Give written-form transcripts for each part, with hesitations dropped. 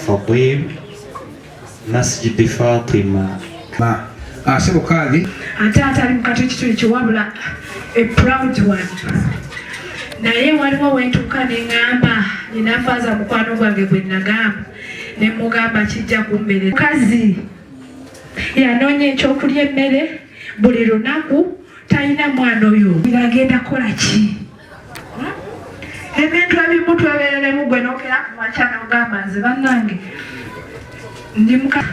Fadil, Masjid Fatima. Sebo Kadhi. Ate atali mukati kituli wabula a proud one. Naye waliwo wentuuka ne ŋŋamba nina faaza mukwano gwange gwe nagamba ne mugamba kijja kummerera. Mukazi yanoonya ekyokulya emmere buli lunaku, talina mwana oyo agenda kukola ki? Ebintu ebimu twebereremu gwe n'okera ku makya n'ogamba nze bannange ndi muka.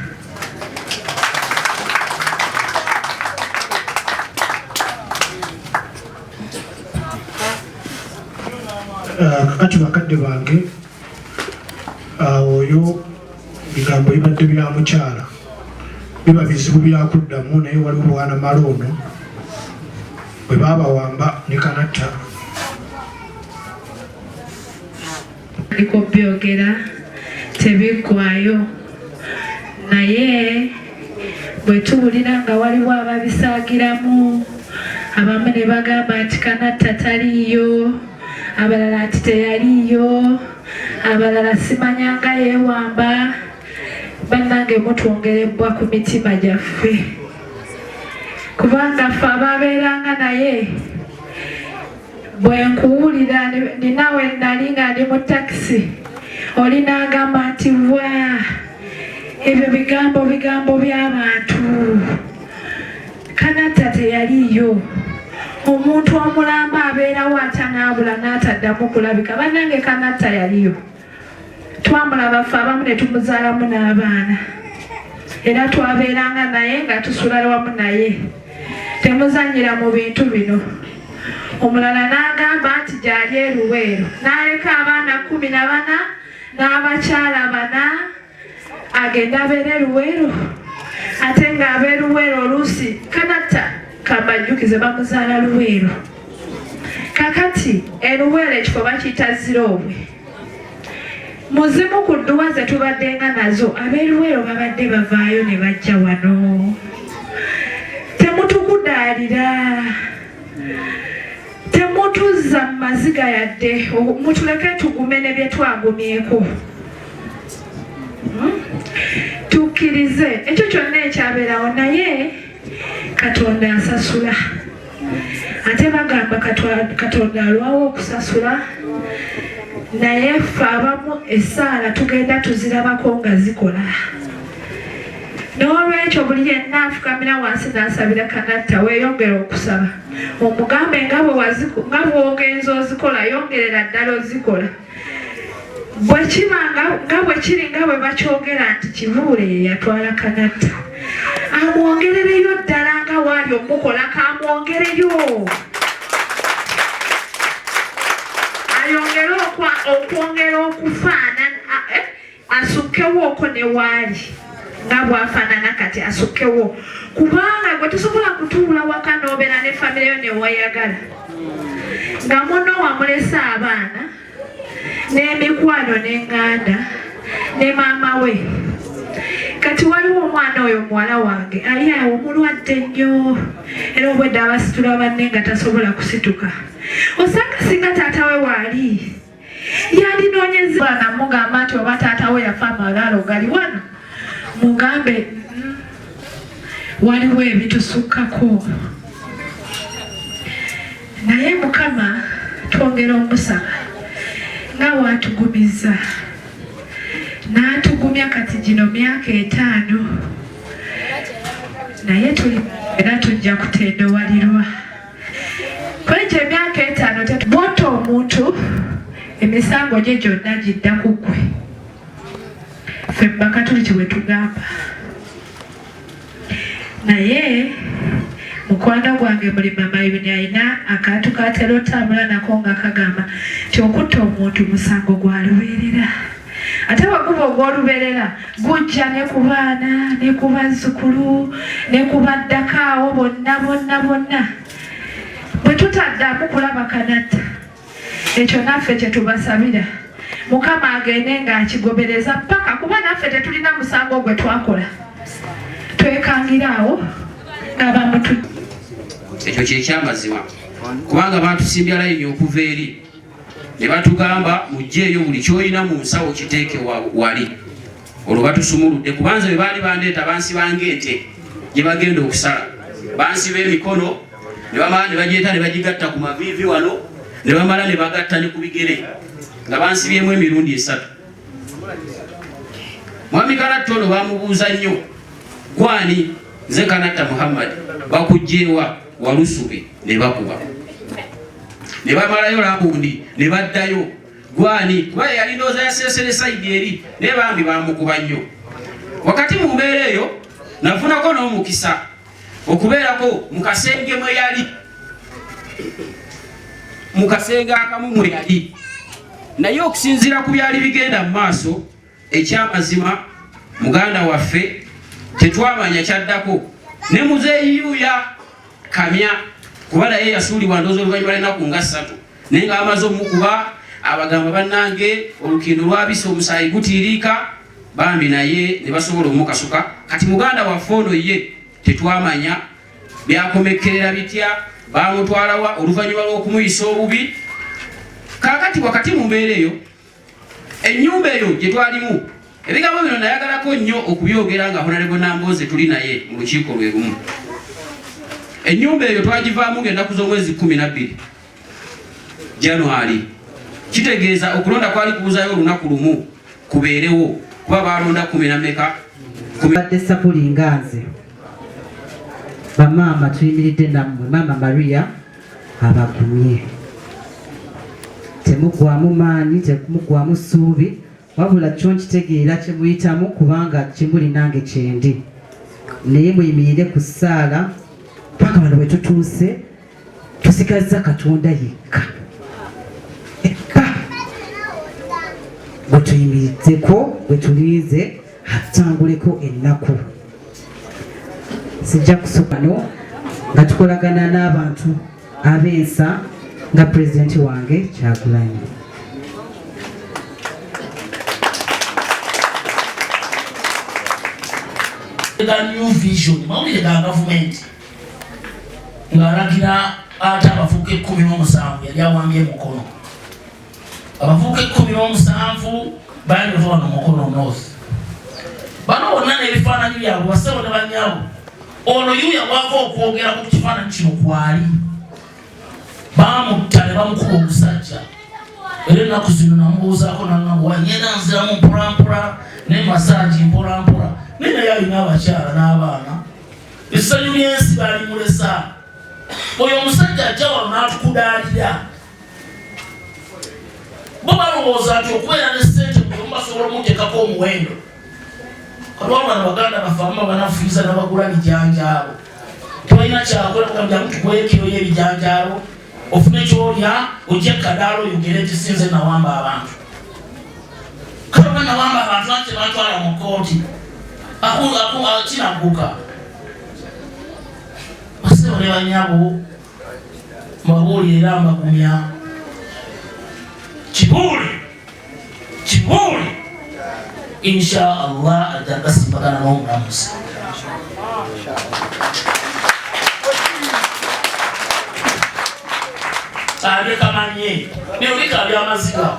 Kakati bakadde bange, oyo bigambo bibadde bya mukyala biba bizibu byakuddamu, naye waliwo bwana Maloono bwe baabawamba ne Kanatta. Ndiko byogera tebiggwayo, naye bwe tuwulira nga waliwo ababisaagiramu, abamu ne bagamba nti Kanatta taliiyo, abalala nti teyaliiyo, abalala simanyanga yeewamba. Bannange mutwongerebbwa ku mitima gyaffe, kubanga ffe ababeeranga naye bwe nkuwulira nina we nali nga ndi mu takisi, oli n'agamba nti wa ebyo bigambo bigambo by'abantu, Kanatta teyaliiyo. Omuntu omulamba abeerawo atanaabula n'ataddamu kulabika. Bannange Kanatta yaliyo, twamulaba ffe abamu ne tumuzaalamu n'abaana, era twabeeranga naye nga tusula wamu naye. Temuzannyira mu bintu bino. Omulala n'agamba nti gy'ali e Luweero, n'aleka abaana 14 n'abakyala 4, agenda abeere e Luweero, ate ng'abeera Luweero oluusi Kanatta kambajjukize bamuzaala Luweero. Kakati e Luweero ekifo bakiyita Ziroobwe. Muzimu ku dduwa ze tubaddenga nazo, ab'e Luweero babadde bavaayo ne bajja wano. Temutukudaalira, temutuzza mu maziga yadde, mutuleke tugume ne bye twagumyeko. Tukkirize ekyo kyonna ekyabeerawo, naye Katonda asasula. Ate bagamba Katonda alwawo okusasula, naye ffe abamu essaala tugenda tuzirabako nga zikola. N'olwekyo buli yenna afukamira wansi n'asabira Kanatta, weeyongere okusaba, omugambe nga bw'ogenza ozikola, yongerera ddala ozikola. Bwe kiba nga bwe kiri nga bwe bakyogera nti Kibuule ye yatwala Kanatta, amwongerereyo ddala nga waali omukola, kamwongereyo ayongere okwongera okufaanana, asukkewo oko ne waali nga bw'afaanana kati, asukkewo, kubanga gwe tosobola kutuula waka n'obeera ne famire yo ne weeyagala nga munno wamulese abaana n'emikwano n'eŋŋanda ne maama we. Kati waliwo omwana oyo muwala wange ali awo mulwadde nnyo, era obwedda abasitula banne nga tasobola kusituka. Osanga singa taata we waali yandinoonyeza namugamba nti oba taata we yafa amalaalo gali wano, mugambe waliwo ebitusukkako. Naye Mukama twongera omusaba nga waatugumiza n'atugumya kati gino myaka 5, naye tuli era tujja kutendewalirwa kwegyo emyaka 5. Bw'otta omuntu emisango gye gyonna gidda ku ggwe. Ffe mu Bakatuliki bwe tugamba. Naye mukwano gwange buli mama Ibini alina akantu k'atera otambula nako nga kagamba nti okutta omuntu musango gwa lubeerera, ate bwe guba ogw'olubeerera gujja ne ku baana ne ku bazzukulu ne ku baddako awo bonna bonna bonna. Bwe tutaddamu kulaba Kanatta, ekyo naffe kye tubasabira, Mukama agende ng'akigobereza paka, kuba naffe tetulina musango gwe twakola, twekangira awo ng'abamutu. Ekyo kyekyamazima, kubanga batusimbya layini okuva eri ne batugamba mugjeeyo buli kyolina mu nsawo kiteeke wali. Olwo batusumuludde, kubanze bwe baali bandeeta bansiba ng'ente gye bagenda okusala, bansiba emikono ne bamala ne bagyeta ne bagigatta ku maviivi wano, ne bamala ne bagatta ne ku bigere, nga bansibyemu emirundi 3. Mwami Kanatta ono bamubuuza nnyo, gwani? Nze Kanatta Muhammad. Bakuggyewa? Walusubi. Ne bakuba ne bamalayo labundi ne baddayo, gwani? Kuba yali ndowooza yaseesere side eri, naye bambi bamukuba nnyo. Wakati mu mbeera eyo nafunako n'omukisa okubeerako mu kasenge mwe yali, mu kasenge akamu mwe yali, naye okusinziira ku byali bigenda mu maaso, ekyamazima muganda waffe tetwamanya kyaddako ne muzeeyi Yuya Kamya, kuba naye yasuulibwa ndowooza oluvannyuma lw'ennaku nga 3, naye nga bamaze omukuba. Abagamba bannange olukindo lwabise, omusaayi gutiiriika, bambi naye ne basobola omukasuka. Kati muganda waffe ono ye tetwamanya byakomekkerera bitya, bamutwalawa oluvannyuma lw'okumuyisa obubi. Kaakati wakati mu mbeera eyo, ennyumba eyo gye twalimu, ebigambo bino nayagalako nnyo okubyogera nga Honorable Nambooze tuli naye mu lukiiko lwe lumu. Ennyumba eyo twagivaamu ng'ennaku z'omwezi 12 January, kitegeeza okulonda kwali kubuzayo olunaku lumu kubeerewo, kuba balonda kumi na meka? Badde sapuli nga nze, bamaama tuyimiridde nammwe. Maama Maria abagumye, temuggwamu maanyi, temuggwamu ssuubi, wabula kyo nkitegeera kye muyitamu, kubanga kimuli nange kyendi, naye muyimirire ku ssaala paka wano bwe tutuuse. Tusigazza Katonda yekka ekka gwe tuyimiriddeko, gwe tulinze atutanguleko ennaku. Sijja kusukano nga tukolagana n'abantu ab'ensa nga pulezidenti wange Kyagulanyi. Ga New Vision, mawulire ga gavumenti ng'alagira ate abavubuka 17 yali awambye Mukono. Abavubuka 17 baali bava wano Mukono North. Bano bonna n'ebifaananyi byabwe, basebo ne bannyabo. Ono yuya bwava okwogera ku kifaananyi kino, kwali bamutta ne bamukuba omusajja. Era ennaku zino namubuuzaako, nangamba wanyena nziramu mpolampola ne massage mpolampola, naye naye alina abakyala n'abaana. Essanyu ly'ensi balimulesa. Oyo omusajja ajja wano n'atukudaalira. Bo balowooza nti okubeera ne ssente buli basobola omuteekako omuwendo. Kati bano baganda baffe abamu banafuyiza n'abagula bijanjaalo, tebalina kyakola, kugamba jangu tukuwe ekiro y'ebijanjaalo ofune kyolya, ojje kadaala oyogere nti sinze nawamba abantu. Kale oba nawamba abantu, lwaki tebantwala mu kkooti? Kinaguka. Basebo ne banyabo, mbabuulire era mbagumya, Kibuule, Kibuule insha Allah ajja gasimbagana n'omulamuzi. Alye kamanye neolika byamaziga.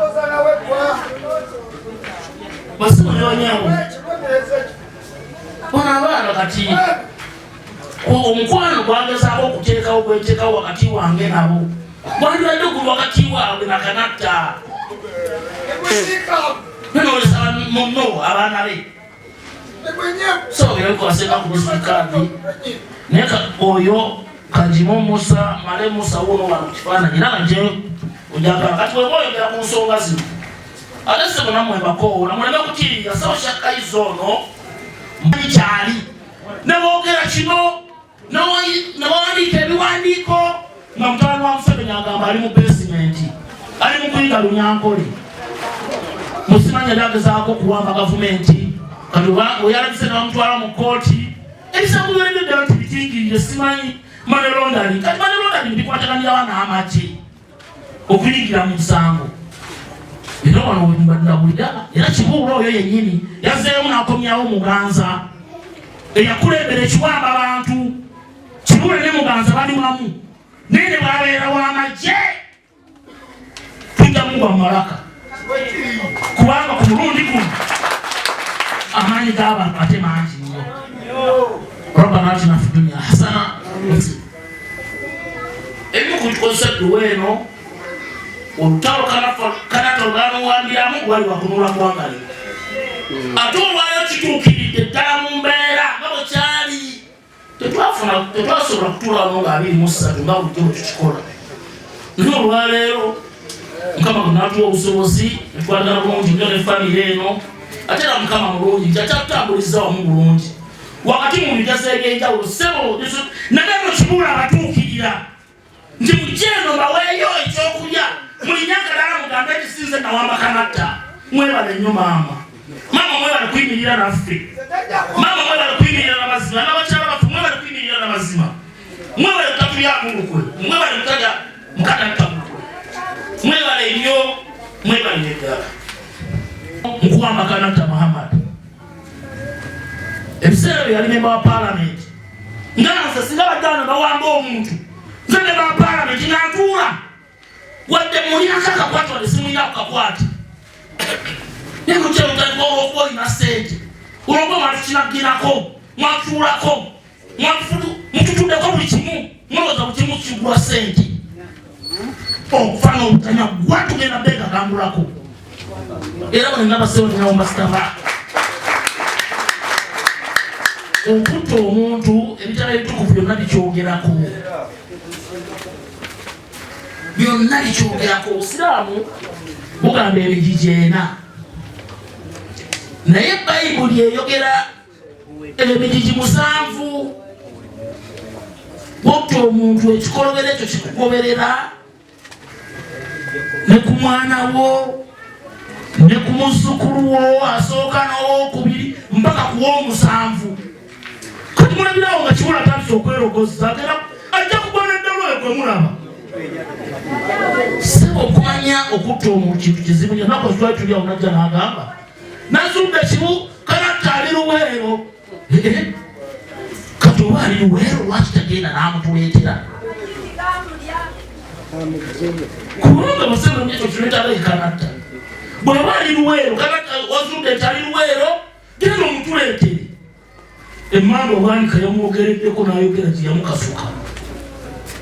Basebo ne banyabo, ono abaana kati omukwano gwagezaako okuteekawo gweteekawo wakati wange nabo gwandibadde guli wakati waabwe nakanatta nonolesa muno abaana be sogerekwaseka ku disikaadi. Naye oyo Kagimu Musa Male Musa wuno wano kifaananyi era nje ojagala. Kati weba oyogera ku nsonga zino, ate sebo nammwe bakoowoola muleme kutiirira. Sebo Shakaiza ono mmanyi kyali ne boogera kino ne bawandiika ebiwandiiko nga mutabani wa Museveni agamba ali mu basement, ali mu kuyiga Lunyankole, musimanyi yali agezaako okuwamba gavumenti. Kati oyalabise ne bamutwala mu kkooti, ebisango byolebye ddala nti bitingirire, simanyi money laundering. Kati money laundering bikwataganirawa n'amagye okuyingira mu musango? Era wano wembadawulira era Kibuula oyo yennyini yazzeemu n'akomyawo Muganza eyakulembera ekiwamba bantu. Kibuule ne Muganza bali wamu, naye ne bwabeera w'amagye tujja mugwa mu malaka, kubanga ku mulundi guno Amaanyi g'abantu ate mangi nnyo. Rabbana atina fi dunya hasana. Ebimu ku bikozesa dduwa eno, olutalo Kanatta lwamuwambiramu lwali wakunula ggwanga lino. Ate olwaleero kituukiridde ddala mu mbeera nga bwe kyali. Tetwasobola kutuula wano nga 23 nga bulijjo bwe tukikola. Naye olwaleero Mukama bwe n'atuwa obusobozi ne twagala bulungi nnyo ne famire eno. Ate era Mukama mulungi nti akyatutambuliza wamu bulungi wakati mu bigezo eby'enjawulo. Ssebo, naye no kibuula abatuukirira nti mujje eno mbaweeyo ekyokulya, mulinye akadaala mugambe nti si nze nawamba Kanatta. Mwebale nnyo maama. Maama mwebale kuyimirira naffe. Maama mwebale kuyimirira n'amazima. N'abakyala baffe mwebale kuyimirira n'amazima. Mwebale kutatulyamu lukwe. Mwebale kutalya mukatatta lukwe. Mwebale nnyo, mwebale ddala. Nkuwamba Kanatta Muhammad. Ebiseera bye yali memba wa paalamenti. Nga nze singa badde wano bawamba omuntu, nze memba wa paalamenti nga ntuula. Wadde mulinako akakwate, wadde simulinako kakwate. Naye mukyalo otandika olw'okuba olina ssente, olw'okuba mwatukinagirako, mwatuulako, mututuddeko buli kimu, mulowooza buli kimu kigula ssente. Okufa n'obutanya gwa tugenda beegagambulako. Era bano n'abasewo nyawo mbasitaba. Okutta omuntu ebitabo ebitukuvu byonna bikyogerako. Byonna bikyogerako. Obusiraamu bugamba emigigi ena. Naye Bayibuli eyogera emigigi 7. Bw'otta omuntu ekikolobero ekyo kikugoberera ne ku mwana wo ne ku muzzukulu wo asooka n'owookubiri mpaka ku w'omusanvu. Kati mulabirawo nga Kibula atandise okwerogozza, ajja kugwa n'eddala oyo gwe mulaba. Ssebo, okumanya okutta omuntu kintu kizibu nnyo. Ennaku ezo twali tuli awo n'ajja n'agamba nazudde kibu Kanatta ali Luweero. Kati oba ali Luweero lwaki tagenda n'amutuleetera? Kubanga Museveni ekyo kireetera ye Kanatta. Bw'aba ali Luweero, Kanatta wazudde nti ali Luweero, genda omutuleetere. Emmamba Bwanika yamwogereddeko n'ayogera gye yamukasuka.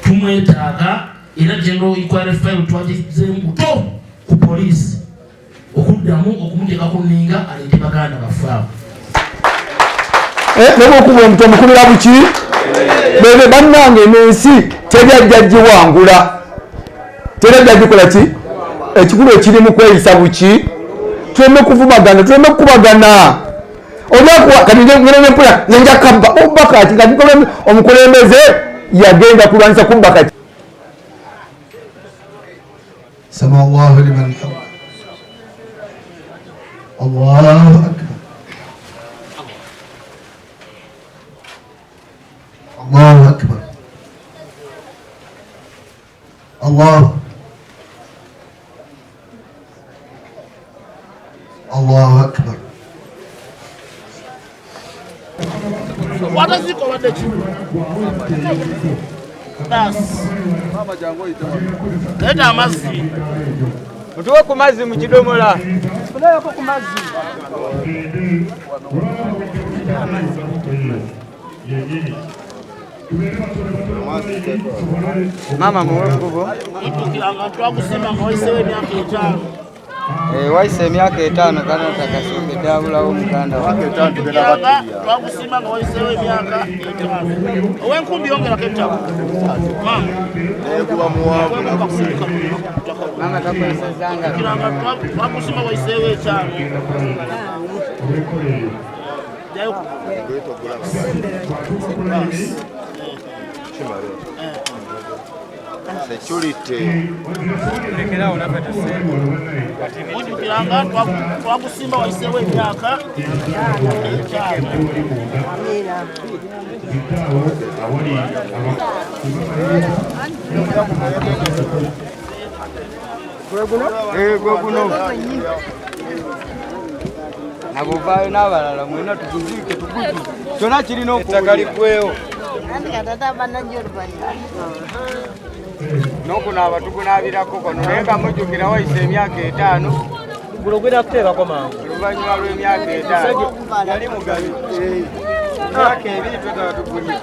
Tumwetaaga era General Inquiry File twagizzeemu buto ku poliisi okuddamu okumuteeka ku nninga aleete baganda baffe abo. Ne bw'okuba omuntu omukubira buki? Bebe bannange n'ensi teri ajja giwangula, teri ajja gikola ki? Ekikulu ekiri mu kweyisa buki? Tuleme kuvumagana, tuleme kukubagana. Kati nja kabba obba kati kati omukulembeze yagenda kulwanyisa kubba kati. Sami Allahu liman hamid. Allahu akbar. Allahu akbar. Allahu. Allahu akbar. Wataziko wadde kimu. Basi. Leta amazzi. Mutuwe ku mazzi mu kidomola. Tunayoko ku mazzi. Mama muwe kubo. Ujjukiranga twakusimba nga wayiseewo emyaka 5. Wayise emyaka 5 kana takasooke ddabulawo muganda wange. Ujjukiranga twakusimba nga wayiseewo emyaka 5. Ow'enkumbi yongerako ettaka. Mama. Mama takozesezanga. Ujjukiranga twakusimba wayiseewo 5. Security. Ujjukiranga twakusimba wayiseewo emyaka 5. Gwe guno. Nabuvaayo n'abalala mwena tuguziike tuguzi. Kyonna kirina Ettaka liggweewo. N'okunaaba tugunaabirako kono naye nga mujjukira wayise emyaka 5. Guno gwenda kuteekako mangu. Oluvannyuma lw'emyaka 5 yali mugabi, emyaka 2 twetaba tugulye.